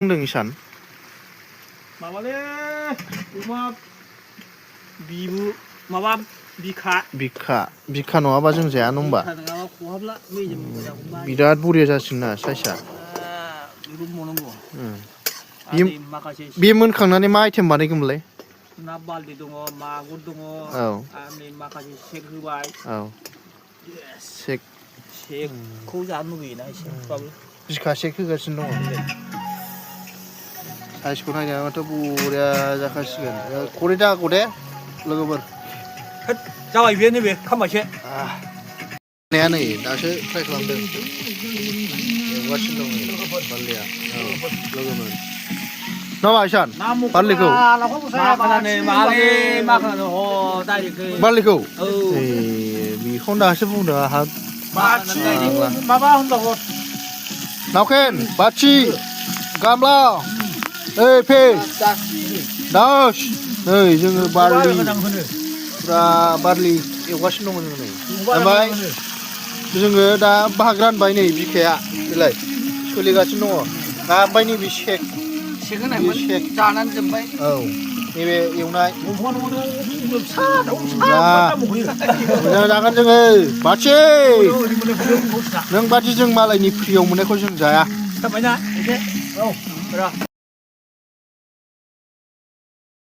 बुंदों इसान माबालै अमा बिबु माबा बिखा बिखा नङाबा जों जाया नङा होमबा बिखा नङाबा खहाबला मेजेम मोजां बायो बिराद बरिया जासिगोन ना साइसआ बेखौ मावनांगौ माखासे बे मोनखांनानै मा आइटेम बानायगोनमोनलाय ना बारलि दङ मागुर दङ औ आरो नै माखासे सेक होबाय औ सेकखौ जानो लुगैयोना एसेबाबो बिखा सेक होगासिनो दङ साइसखौ नायनायावथ' बरिया जाखासिगोन खरै दागौ दे लोगोफोर जाबाय बे नैबे खामबायसो नै दासो ट्राइ खालामदों एवगासिनो दं बारलिया औ लोगोफोर नामा इसान बारलिखौ बारलिखौ बेखौनो दासो बुंदों आंहा माबा होनबावो नावखेन बाथि गामला ओइ फे दास नै जोङो बारलि फुरा बारलि एवगासिनो दङ जोङो नै ओमफ्राय जोङो दा बाहाग रानबाय नै बिखाया बेलाय सोलिगासिनो दङ दा ओमफ्राय नैबे सेक जानानै जोब्बाय औ नैबे एवनाय मोजां जागोन जोङो बाथि नों बादि जों मालायनि फ्रियाव मोननायखौ जों जाया